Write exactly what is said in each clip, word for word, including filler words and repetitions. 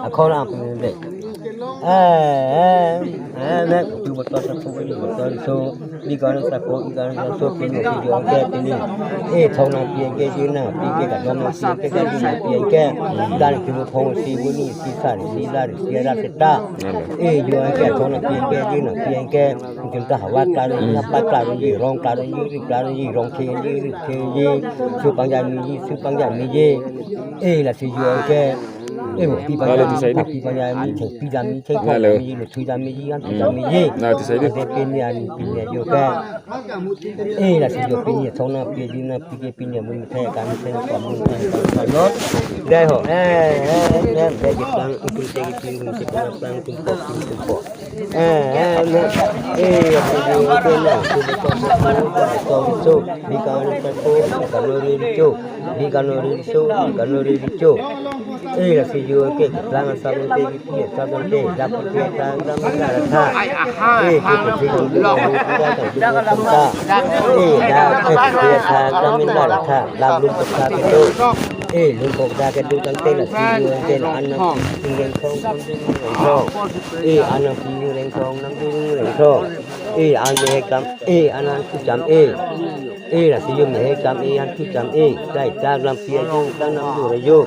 Akhor am pini le. Eh, eh, eh, ne, tu botol satu, ini botol so, di kan satu, di kan satu, pini si jo ke pini. Eh, thong nangpi ke, ji nangpi ke, kadom nangpi ke, kadom nangpi ke. Dan tu thong si buni, si san, si dar, si dar seta. Eh, jo ke thong nangpi ke, ji nangpi ke. Itum ta havar klaro, napa klaro ji, rong klaro ji, ri klaro ji, rong the ji, ri the ji, su pangja mi ji, su pangja mi ji. Eh, lasi jo ke. Eh, pi pangja mi, pi pangja mi, thengpi jam mi, thengpi jam mi ji, luthui jam mi ji, an jam mi ji. Na, ti sai di. Ade pini ani, pini jo ke. Eh, lasi jo pini thong nangpi ji, nangpi ke pini mun the kan the ko mun the ko lo. Dei ho. Eh, eh, eh, dei ji plang, itum te itum, itum te plang, itum po, itum po. Eh, eh, ne, eh, ya, tu, tu, tu, na, tu, tu, tu, tu, tu, tu, tu, di kan, tu, tu, di kan, ri, ri, tu, di kan, ri, ri, tu, di kan, ri, ri, tu. Eh, ya, si, ju, ke, lang, sa, te, ki, ti, sa, te, da, ku, ti, ta, da, mi, da, ra, tha. Eh, ki, ku, ti, ku, ti, ku, ti, ta, ta, ku, ti, ta. Eh, da, eh, ku, ti, ta, da, mi, da, ra, tha. Dak, lum, pok, ta, ke, do. Eh, lum, pok, ta, ke, do, tang, te, la, si, ju, ke, la, an, na, si, reng, kong, nam, si, reng, kong. Eh, an nangpi reng thong, nam pi reng thong. Eh, an mehek cham, eh, an an thu cham, eh. Eh, lasi jo mehek cham, eh, an thu cham, eh. Dai dak lampi ajo, dak nam jo ajo.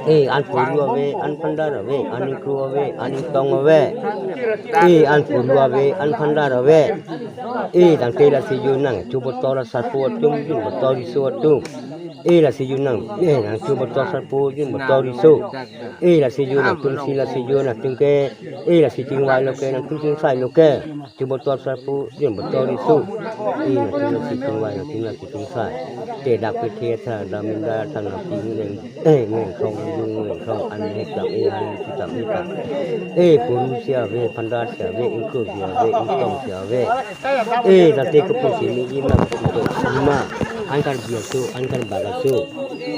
Eh, an puru ave, an phandar ave, an ingkro ave, an ingtong ave. Eh, an puru ave, an phandar ave. Eh, tangte lasi jo nangcho botol sarpo atum, jun botol riso atum. Eh, lasi jo nang, eh, nangcho botol sarpo, jun botol riso. Eh, lasi jo nangtum si, lasi jo nangtum ke. Eh, lasi chingvai lo ke, nangtum chingsai lo ke. Cho botol sarpo, jun botol riso. Eh, nangtum lasi chingvai, nangtum lasi chingsai. Te dak pe the tha, da min da tha, nangtum reng, eh, reng thong, reng thong, an mehek cham, eh, an thu cham, eh, ta. Eh, puru si ave, phandar si ave, ingkro si ave, ingtong si ave. Eh, tangte kopi si mi ji ma, kopi si ma. An Karbi aso, an Karbak aso.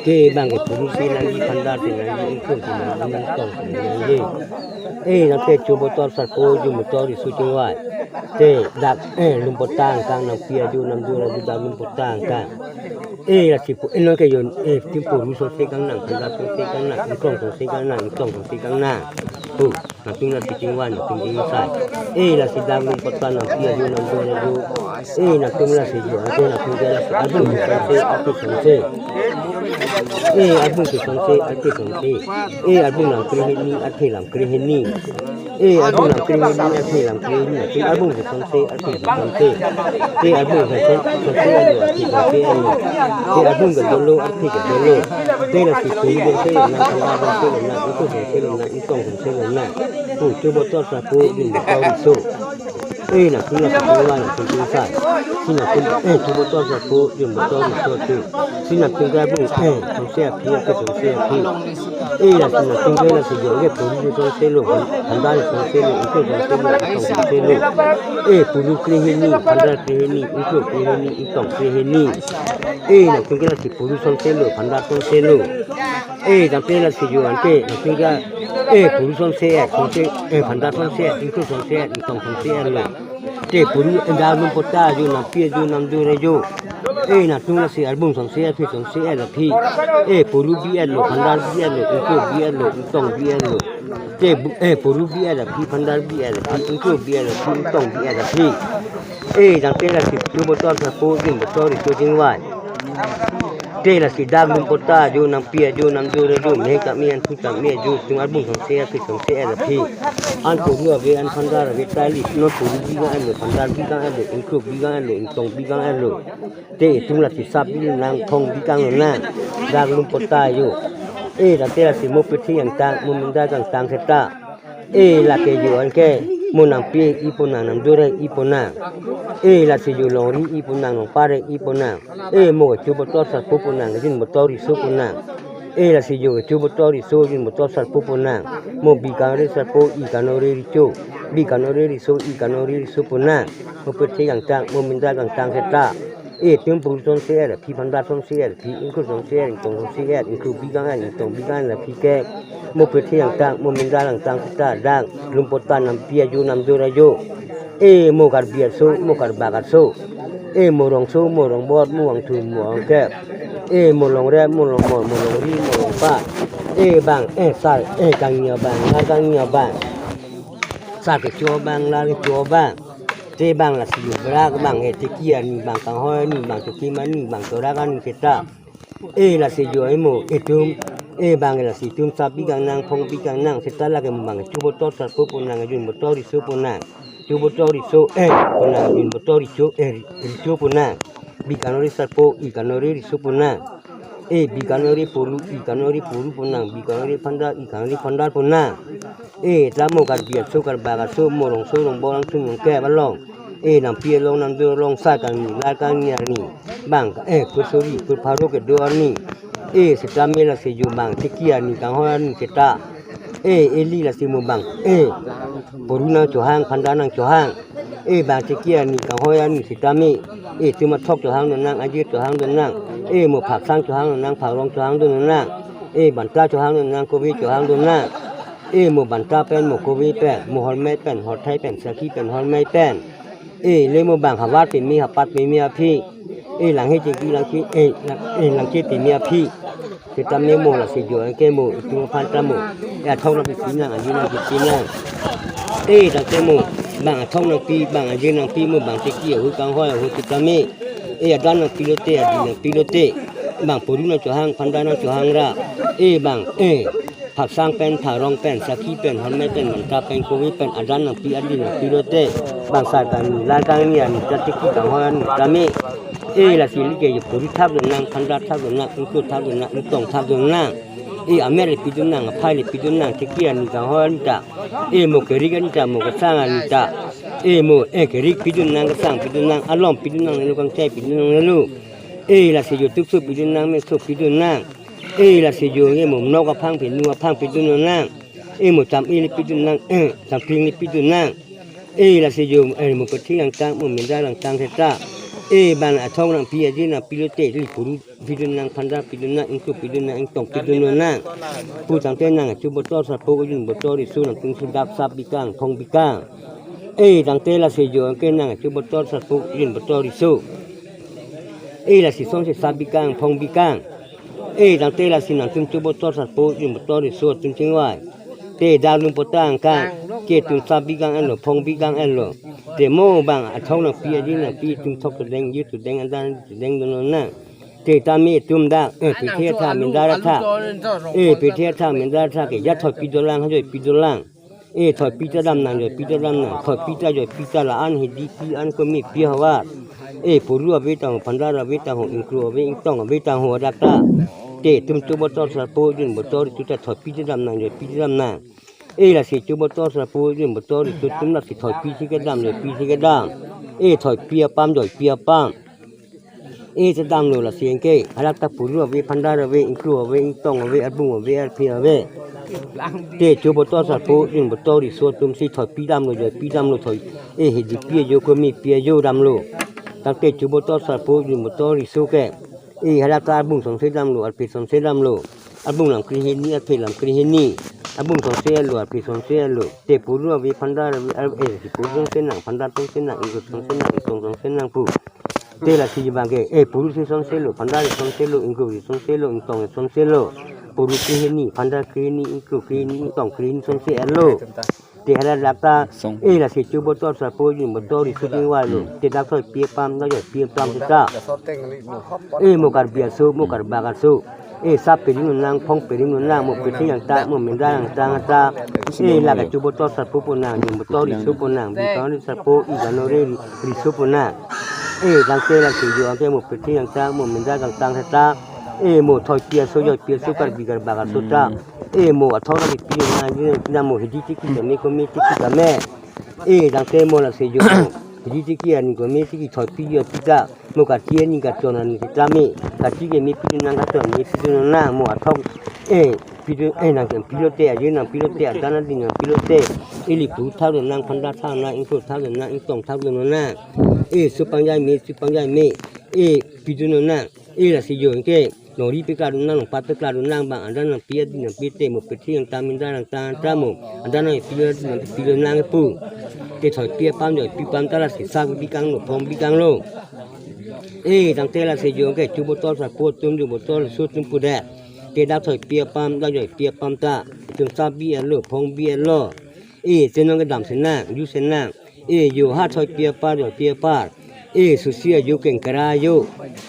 Ke bang ke puru si nangji, phandar si nangji, ingkro si nangji, ingtong si nangji. Eh, tangte cho botol sarpo, jun botol riso chingvai. Te dak, eh, lum potang kang nangpi ajo, nam jo ajo, dak lum potang kang. Eh, lasi pu, eh, non ke jon, eh, tim puru sose kang nang, phandar sose kang nang, ingkro sose kang nang, ingtong sose kang nang. Pu. Nangtum lasi chingvai, nangtum chingsai. Eh, lasi dak lum potang nangpi ajo, nam jo ajo. Eh, nangtum lasi jo, eh, nangtum ke lasi arbung ke sose, arpit sose. Eh, arbung ke sose, arpit sose. Eh, arbung lam krehini, arpit lam krehini. Eh, arbung lam krehini, arpit lam krehini. Nangtum arbung ke sose, arpit ke sose. Eh, arbung ke sose, sose ajo, arpit sose ajo. Eh, arbung ke dolo, arpit ke dolo. Eh, lasi puru sose, nang kala sose, nang ingkro sose, nang ingtong sose, nang. Pu, cho botol sarpo, jun botol riso. Eh, nangtum lasi chingvai, nangtum chingsai. Si nangtum, eh, cho botol sarpo, jun botol riso tu. Si nangtum ke arbung, eh, sose aphi, aphi sose aphi. Eh, lasi nangtum ke lasi jo ke puru sose lo, phan-, phandar sose lo, ingkro sose lo, ingtong sose lo. Eh, puru krehini, phandar krehini, ingkro krehini, ingtong krehini. Eh, nangtum ke lasi puru sose lo, phandar sose lo. Eh, tangte lasi jo ante, nangtum ke, eh, puru sose, eh, sose, eh, phandar sose, eh, ingkro sose, eh, ingtong sose, eh, lo. Te puru, eh, dak lum potang ajo, nangpi ajo, nam jo ajo. Eh, nangtum lasi arbung sose, eh, aphi sose, eh, aphi. Eh, puru bi, eh, lo, phandar bi, eh, lo, ingkro bi, eh, lo, ingtong bi, eh, lo. Te bu-, eh, puru bi, eh, aphi, phandar bi, eh, aphi, ingkro bi, eh, aphi, ingtong bi, eh, aphi. Eh, tangte lasi cho botol sarpo, jun botol riso chingvai. Te lasi dak lum potang ajo, nangpi ajo, nam jo ajo, mehek cham mi, an thu cham mi ajo, tum arbung sose, arpit sose, eh, aphi. An puru ave, an phandar ave, tali, non puru bi kang lo, phandar bi kang lo, ingkro bi kang lo, ingtong bi kang lo. Te itum lasi sap bi nang, thong bi kang nang, dak lum potang ajo. Eh, tangte lasi mo pethe angtang, mo minda angtang seta. Eh, lake jo anke, mo nangpi-ik ipo nang, nam jo re-ik ipo nang. Eh, lasi jo longri-ik ipo nang, longpa re-ik ipo nang. Eh, mo kecho botol sarpo po nang, jun botol riso po nang. Eh, lasi jo kecho botol riso, jun botol sarpo po nang. Mo bi kangre sarpo, ik kangno re riso. Bi kangno re riso, ik kangno re riso po nang. Mo pethe angtang, mo minda angtang seta. Eh, itum puru sose, eh, aphi phandar sose, eh, aphi ingkro sose, eh, ingtong sose, eh, ingkro bi kang, eh, ingtong bi kang, eh, aphi ke. Mo pethe angtang, mo minda angtang seta, dak lum potang nangpi ajo, nam jo ajo. Eh, mo Karbi aso, mo Karbak aso. Eh, mo rongso, mo rongbot, mo vangthu, mo vangkep. Eh, mo longrep, mo longmor, mo longri, mo longpa. Eh bang, eh sar, eh kangni abang, lar kangni abang. Sar kecho abang, lar kecho abang. Te bang lasi yo brak bang, eh tiki arni bang, kanghoi arni bang, chokim arni bang, chorak arni seta. Eh lasi yo emo, eh tum, eh bang lasi tum sabi kangnang, phongbi kangnang, seta lake mo bang, chu botor sarpo ponang, ajun botor riso ponang. Chu botor riso, eh, ponang, ajun botor riso, eh, riso ponang. Bi kanori sarpo, i kanori riso ponang. Eh, bi kanori polu, i kanori polu ponang, bi kanori phandar, i kanori phandar ponang. Eh, ta mo Karbi aso, Karbak aso, mo rongso rongbong angsung rongkep along. Eh, nangpi along, nangdur along, sar kangni, lar kangni arni. Bang, eh, kursuri, kurpharo kedo arni. Eh, seta me lasi yo bang, tiki arni, kanghoi arni seta. Eh, eli lasi mo bang, eh, poru nangchohang, phandar nangchohang. Eh, bang tiki arni, kanghoi arni seta me. Eh, tum athok chohang donang, ajir chohang donang. Eh, mo phaksang chohang donang, phakrong chohang donang. Eh, banta chohang donang, kove chohang donang. Eh, mo banta pen, mo kove pen, mo hormei pen, horthai pen, sakhi pen, hormei pen. Eh, le mo bang havar peme, hapat peme aphi. Eh, langhe chingki langke, eh, lang, eh, langke peme aphi. Seta me mo lasi yo anke mo, itum aphan ta mo. Eh, athok nangpi pinang, ajir nangpi pinang. Eh, tangte mo, bang athok nangpi, bang ajir nangpi mo, bang tiki ahu kanghoi ahu seta me. Eh, adan nangpi lote, adi nangpi lote. Bang poru nangchohang, phandar nangchohang ra. Eh, bang, eh, phaksang pen, pharong pen, sakhi pen, hormei pen, banta pen, kove pen, adan nangpi, adi nangpi lote. Bang sar kangni, lar kangni arni, ta tiki kanghoi arni ta me. Eh, lasi like yo poru thap donang, phandar thap donang, ingkoi thap donang, ingtong thap donang. Eh, amer le pi donang, aphai le pi donang, tiki arni kanghoi arni ta. Eh, mo kerik arni ta, mo kesang arni ta. Eh, mo, eh, kerik pi donang, kesang pi donang, alom pi donang, nelo kangchai pi donang, nelo. Eh, lasi yo tukso pi donang, meso pi donang. Eh, lasi yo, eh, mo nok aphang pi, nu aphang pi donang. Eh, mo cham-i le pi donang, eh, cham kring le pi donang. Eh, lasi yo, eh, mo pethi langtang, mo minda langtang seta. Eh, bang athok nangpi, ajir nangpi lote, li poru pi donang, phandar pi donang, ingkoi pi donang, ingtong pi donang. Pu tangte nang chu botor sarpo, jun botor riso, nangtum si dap sap bikang, phong bikang. Eh, tangte lasi yo anke nang chu botor sarpo, jun botor riso. Eh, lasi song si sap bikang, phong bikang. Eh, tangte lasi nangtum chu botor sarpo, jun botor riso, tum chingvai. Te dalung potang kang, ke tum sap bikang enlo, phong bikang enlo. Te mo bang athok nangpi, ajir nangpi, tum thok todeng, jir todeng, adan todeng donang. Te ta me tum dak, eh, pithe tha, mindar tha. Eh, pithe tha, mindar tha, ke ja thoi pi dolang, hajoi pi dolang. Eh, thoi pi ta dam nang, joi pi ta dam nang, thoi pi ta, joi pi ta la-an, hidi pi an, komi pi havar. Eh, poru ave tang ho, phandar ave tang ho, ingkoi ave, ingtong ave tang ho, dak ta. Te tum chu botor sarpo, jun botor, chu ta thoi pi ta dam nang, joi pi ta dam nang. Eh, lasi chu botor sarpo, jun botor, chu tum lasi thoi pi si kedam, joi pi si kedam. Eh, thoi pi apam, joi pi apam. Eh, ta damlo lasi anke, hadak ta poru ave, phandar ave, ingkoi ave, ingtong ave, arbung ave, arphi ave. Te chu botor sarpo, jun botor riso tum si thoi pi damlo, joi pi damlo, thoi. Eh, hidi pi ajo, komi pi ajo damlo. Tangte chu botor sarpo, jun botor riso ke. Eh, hadak ta arbung songse damlo, arphi songse damlo. Arbung lam kri hini, arphi lam kri hini. Arbung songse lo, arphi songse lo. Te poru ave, phandar ave, ar-, eh, si poru songse nang, phandar songse nang, ingkoi songse nang, ingtong songse nang pu. Te lasi bang ke, eh, poru si songse lo, phandar si songse lo, ingkoi si songse lo, ingtong si songse lo. Poru kri hini, phandar kri hini, ingkoi kri hini, ingtong kri hini songse lo. Te hadak ta, eh, lasi chu botor sarpo, jun botor riso chingvai lo. Te dak thoi pi apam, dak joi pi apam ta. Eh, mo Karbi aso, mo Karbak aso. Eh, sap perim nang, phong perim nang, mo pethi yang ta, mo minda yang ta, ta. Eh, lake chu botor sarpo ponang, jun botor riso ponang, bi kanori sarpo, i kanori riso ponang. Eh, tangte lasi yo anke mo pethi yang ta, mo minda yang ta, ta. Eh, mo thoi pi aso, joi pi aso, Karbi Karbak aso ta. Eh, mo athok nangpi nang, nang mo hidi tiki kame, komi tiki kame. Eh, tangte mo lasi yo. Hidi tiki arni, komi tiki, thoi pi, joi pi ta. Mo kati arni, kachon arni seta me. Kati keme pi nang, kachon keme pi nang, mo athok. Eh, pi do, eh, nangpi lote, ajir nangpi lote, adan adi nangpi lote. Ili poru thak donang, phandar thak nang, ingkoi thak donang, ingtong thak donang. Eh, su pangjai me, su pangjai me. Eh, pi donang. Eh, lasi yo anke, nori pekla donang, nongpat pekla donang, bang adan nangpi, adi nangpi te, mo pethi yang ta, minda yang ta, ta mo. Adan nangpi, adi nangpi donang pu. Te thoi pi apam, joi pi apam ta lasi sap bikang lo, phong bikang lo. Eh, tangte lasi yo anke, chu botor sarpo tum, jun botor riso tum pu de. Te dak thoipi apam, dak joipi apam ta. Itum sabi alo, phongbi alo. E, chenong kedam senang, ju senang. E, jo ha thoipi apar, joipi apar. E, susi ajo kengkera ajo.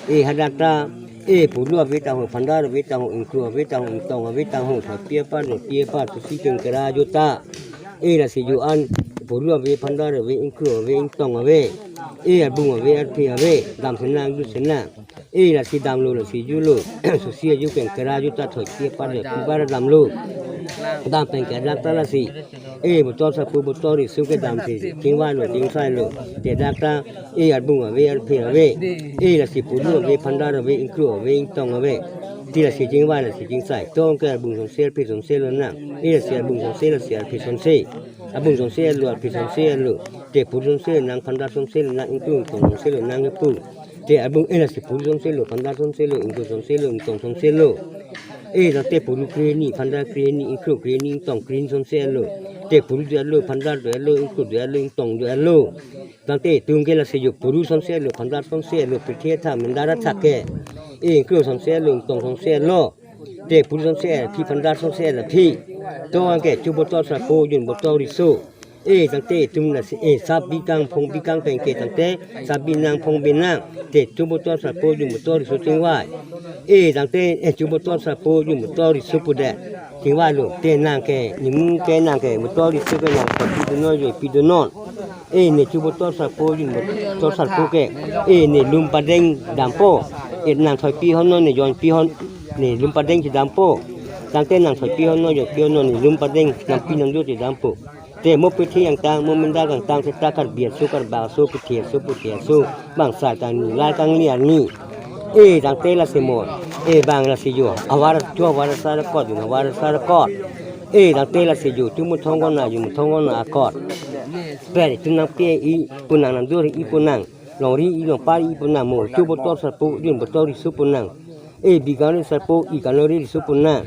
E, hadak ta. E, pulu ave tangho, phandar ave tangho, ingkru ave tangho, ingtong ave tangho, thoipi apar, joipi apar, susi kengkera ajo ta. E, lasi jo an, pulu ave, phandar ave, ingkru ave, ingtong ave. E, arbung ave, arphe ave, dam senang, ju senang. E, lasi damlo, lasi julo. Susi ajo kengkera ajo ta thoipi apar, joipi apar damlo. Dam pen ke dak ta lasi. E, botol sarpo, botol riso kedam si chingvailo, chingsailo. Te dak ta, e, arbung ave, arphe ave. E, lasi pulu ave, phandar ave, ingkru ave, ingtong ave. Te lasi chingvai, lasi chingsai. Tong ke arbung sonse, arphe sonse lonang. E, lasi arbung sonse, lasi arphe sonse. Arbung sonse alo, arphe sonse alo. Te pulu sonse lonang, phandar sonse lonang, ingkru ingtong sonse lonang kepu. Te arbung, e, lasi pulu sonse lo, phandar sonse lo, ingkru sonse lo, ingtong sonse lo. E, tangte pulu krehini, phandar krehini, ingkru krehini, ingtong krehini sonse alo. Te pulu do alo, phandar do alo, ingkru do alo, ingtong do alo. Tangte itum ke lasi jo pulu sonse alo, phandar sonse alo, pirthe athak, mendar athak ke. E, ingkru sonse alo, ingtong sonse alo. Te pulu sonse, phi phandar sonse, la phi. To anke chu botol sarpo, jun botol riso. E, tangte itum lasi, e, sabi kang, phongbi kang pen ke tangte, sabi nang, phongbi nang. Te chu botol sarpo, jun botol riso chingvai. E, tangte, e, chu botol sarpo, jun botol riso pudet. Chingvailo, te nang ke, nimu ke nang ke, botol riso ke nang, sabi donon, joipi donon. E, ne chu botol sarpo, jun botol sarpo ke. E, ne lum padeng dampo. E, nang thoipi hon non, ne joipi hon, ne lum padeng chedampo. Tangte nang thoipi hon non, joipi hon non, ne lum padeng, nangpi nangjo chedampo. Te mo pirthe angtang, mo mendar angtang, seta Karbi aso, Karbak aso, pirthe aso, pirthe aso. Bang sai tangni, lai kangli arni. E, tangte lasi mo. E, bang lasi jo. Avar, chu avar asar akot, jun avar asar akot. E, tangte lasi jo. Chu muthong kona, jun muthong kona akot. Pen, itum nangpi-i pu nang, nangdur-i pu nang. Longri i longpar-i pu nang mo. Chu botol sarpo, jun botol riso pu nang. E, bi kanri sarpo, i kanri riso pu nang.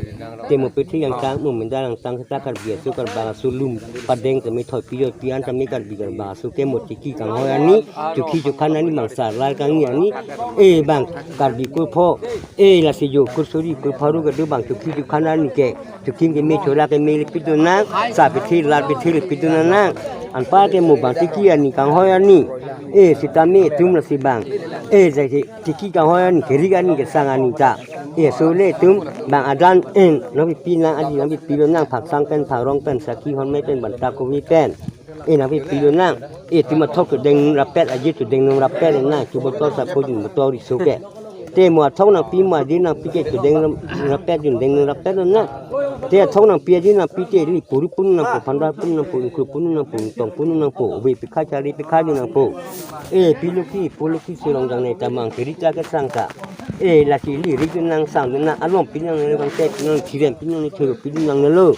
Te mo pirthe angtang, mo mendar angtang, seta Karbi aso, Karbak aso lum padeng tame thoipi joipi an tame Karbi Karbak aso ke mo tiki kanghoi arni, chukhi chukhan arni, bang sai lai kangni arni. E, bang Karbi kurpho. E, lasi jo kursuri kurpharu kedo bang chukhi chukhan arni ke. Chuking keme chora keme le pidun nang, sa pithe lar pithe le pidun nang. Anpar ke mo bang tiki arni kanghoi arni. E, sitame itum lasi bang. E, jai tiki kanghoi arni, keri arni, kesang arni ta. E, so le itum bang adan en, nangpipi nang adi nangpipi lonang, phaksang pen, pharong pen, sakhi honme pen, banta kumi pen. E, nangpipi lonang. E, itum athok chedeng rapet, aje chedeng rapet nang, chu botol sarpo, jun botol riso ke. Te mo athok nangpi, mo aje nangpi ke chedeng rapet, jun deng rapet nang. Te athok nangpi, aje nangpi te ri pulu pun nangpo, phandar pun nangpo, ingkru pun nangpo, ingtong pun nangpo, ove pikha, chari pikha jun nangpo. E, piloki, puloki, sulong jangne tamang, kiri ta kesang ta. E, lasi li ri jun nang, sang jun nang, along pi nangne, bang te pi nang, chirem pi nangne, choro pi nangnelo.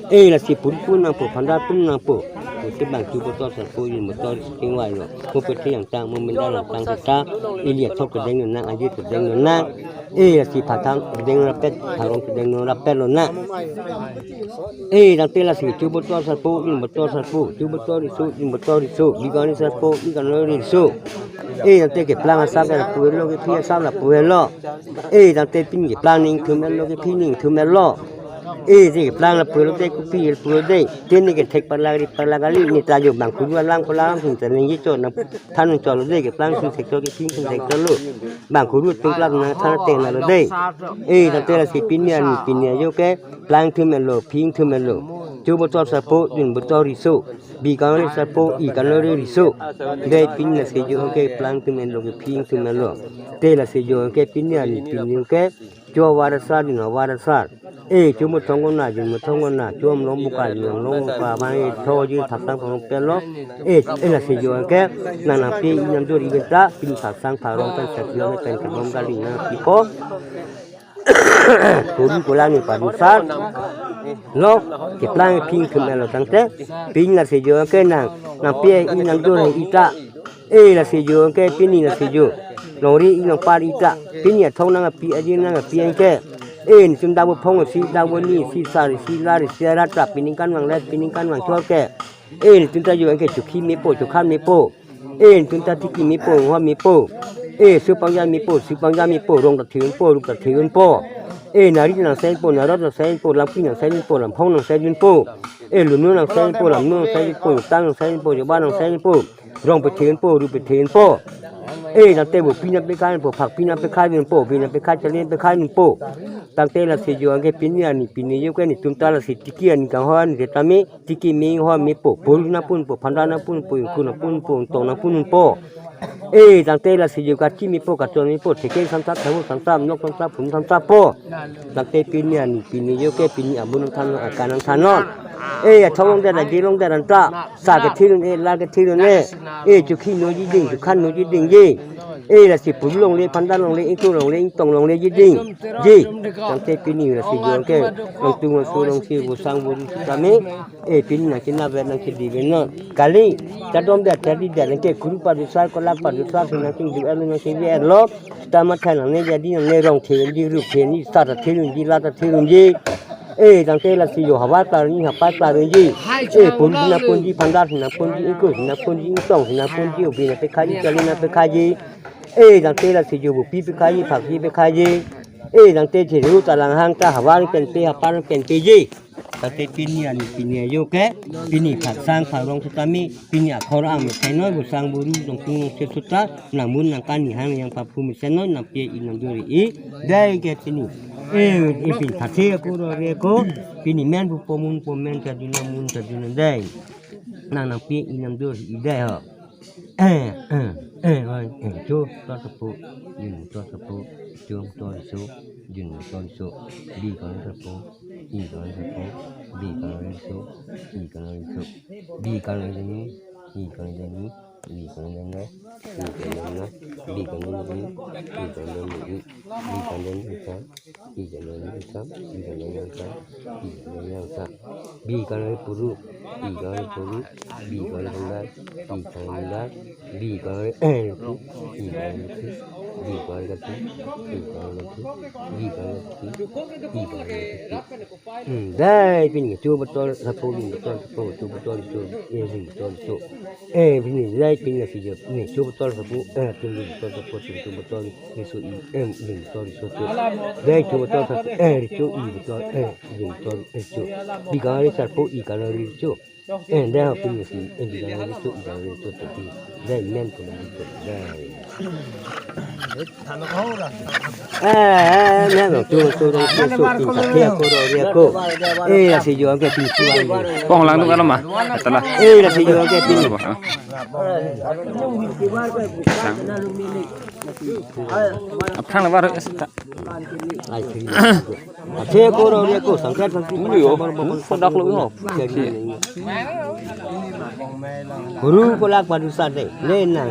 E, lasi pulu pun nangpo, phandar pun nangpo. Lasi bang chu botol sarpo, jun botol riso chingvailo. Mo pirthe angtang, mo mendar angtang seta. Ili athok chedeng nang, aje chedeng nang. E, lasi phaksang chedeng rapet, pharong chedeng rapet lonang. E, tangte lasi chu botol sarpo, jun botol sarpo, chu botol riso, jun botol riso, bi kanri sarpo, bi kanri riso. E, tangte keplang asap lapu-etlo, kephi asap lapu-etlo. E, tangte pini keplang ning thum-etlo, kephi ning thum-etlo. E, te keplang lapu-etlo te, kopi lapu-et te. Te ne kethek parlak ri parlak kali, ne ta jo bang kuru alam kolam sung ta ningje chot nangthan chotlo de, keplang sung thek chot, kephi sung thek chotlo. Bang kuru tingklak nangthan ateng nanglo de. E, tangte lasi pini arni pini ajo ke, plang thum-etlo, phi thum-etlo. Chu botol sarpo, jun botol riso. Bi kanri sarpo, i kanri riso. De pini lasi jo ke plang thum-etlo, kephi thum-etlo. Te lasi jo ke pini arni pini ke. Chu avar asar, jun avar asar. E, chu muthong kona, jun muthong kona, chu amlong buka, jun amlong buka, bang e tho ji phaksang pharong pen lo. E, e lasi jo ke, nang nangpi-i nangdur-i ta, pini phaksang pharong pen, sakhi honme pen, kebom kali nangpipo. Kuru kolang ne padun sar. Lo, keplang phi thum-etlo tangte, pini lasi jo ke nang, nangpi-i nangdur-i ta. E, lasi jo ke pini lasi jo. Longri i longpar-i ta. Pini athok nangpi, aje nangpi anke. E, netum dak bo phongsi, dak bo nisi, sar si, lar si, rat ta, pini kan vang let, pini kan vang chor ke. E, netum ta jo anke chukhi mepo, chukhan mepo. E, netum ta tiki mepo, ngho mepo. E, su pangja mepo, su pangja mepo, rong ta thi-unpo, ruk ta thi-unpo. E nari nang seng po, narot nang seng po, lamki nang seng po, lamphong nang seng po. E lunu nang seng po, lamnu nang seng po, tang nang seng po, joba nang seng po. Rong pethe po, ru pethe po. E tangte bopi nangpekhai po, phakpi nangpekhai po, bi nangpekhai, charli nangpekhai po. Tangte lasi jo anke pini arni pini ajo ke netum ta lasi tiki arni kanghon ke tame, tiki me ho me po, pul nangpun po, phanda nangpun po, ingku nangpun po, ingtong nangpun po. E tangte lasi jo kachimi po, kachonmi po, thekeng samsap, thamu samsap, nok samsap, phum samsap po. Tangte pini arni pini ajo ke pini amun nangthan, akan nangthan non. E athong longdet, aji longdet anta, sa kethilun e, la kethilun e. E chukhi noji ding, chukhan noji dingji. E lasi pul longle, phanda longle, ingku longle, ingtong longleji dingji. Tangte pini lasi jo anke, nangtum nangso nangsi, bosang boru sitame. E pini nangkina vet nangkidi vet non. Kali, chadom det, chadi det, anke kuru padusar, kolak padusar, si nangchingdu erlo, nangchingdu erlo. Sita mathai nangne, jadi nangne, rong the di, rup the di, sa ta thelunji, la ta thelunji. E tangte lasi jo havar klarji, hapar klarji. E pul si nangpunji, phanda si nangpunji, ingku si nangpunji, ingtong si nangpunji, obi nangpekhaiji, charli nangpekhaiji. E tangte lasi jo bopi pekhaiji, phakpi pekhaiji. E tangte cheru ta langhang ta havar pen pe, hapar pen peji. Tangte pini arni pini ajo ke, pini phaksang pharong sitame, pini akhor ang mesen noi, bosang boru nangtum nangse seta, nangmun nangkan nihang yang paphu mesen noi, nangpi-i nangduri-i, dei ke pini. E, e pini thase ako rore ako, pini men pu po mun po men kajuna mun kajuna dei. Nang nangpi-i nangduri-i dei ho. Eh, eh, eh, oi, eh, cho, to sapo, jun to sapo, cho to so, jun to so, bi ko sapo, i ko sapo, bi ko so, i ko so, bi ko ni, i ko ni, i ko ni, i ko ni, bi ko ni, i ko ni, i ko ni, i ko ni, Bi kanari puru, bi kanari puru, bi kanari handai, bi kanari handai, bi kanari, eh, bi kanari, bi kanari, bi kanari, bi kanari. Hmm, dei, pini cho botol sapo, pini botol sapo, cho botol cho, eh, pini botol cho. Eh, pini dei, pini si jo, pini cho botol sapo, eh, pini botol sapo, cho botol. Riso i, em, ling to riso cho. Dei cho botol sat, eh, riso i botol, eh, ling to riso. Bi kanari sarpo i kanari riso. Eh, dei ho pini si, eh, bi kanari riso, i kanari riso to pi. Dei men ko na riso. Dei. Eh, eh, men ko tu tu dong riso, pin sa tia ko ro ria ko. Eh, asi jo ke pin tu ai. Pong lang tu kalau mah. Telah. Eh, asi jo ke pin. Sang. Aphrang lebar. Ai, kiri. Athe ko ro le ko sangkat sangkat. Muli yo. Kodak lo yo. Guru kolak padusa dei. Le nang.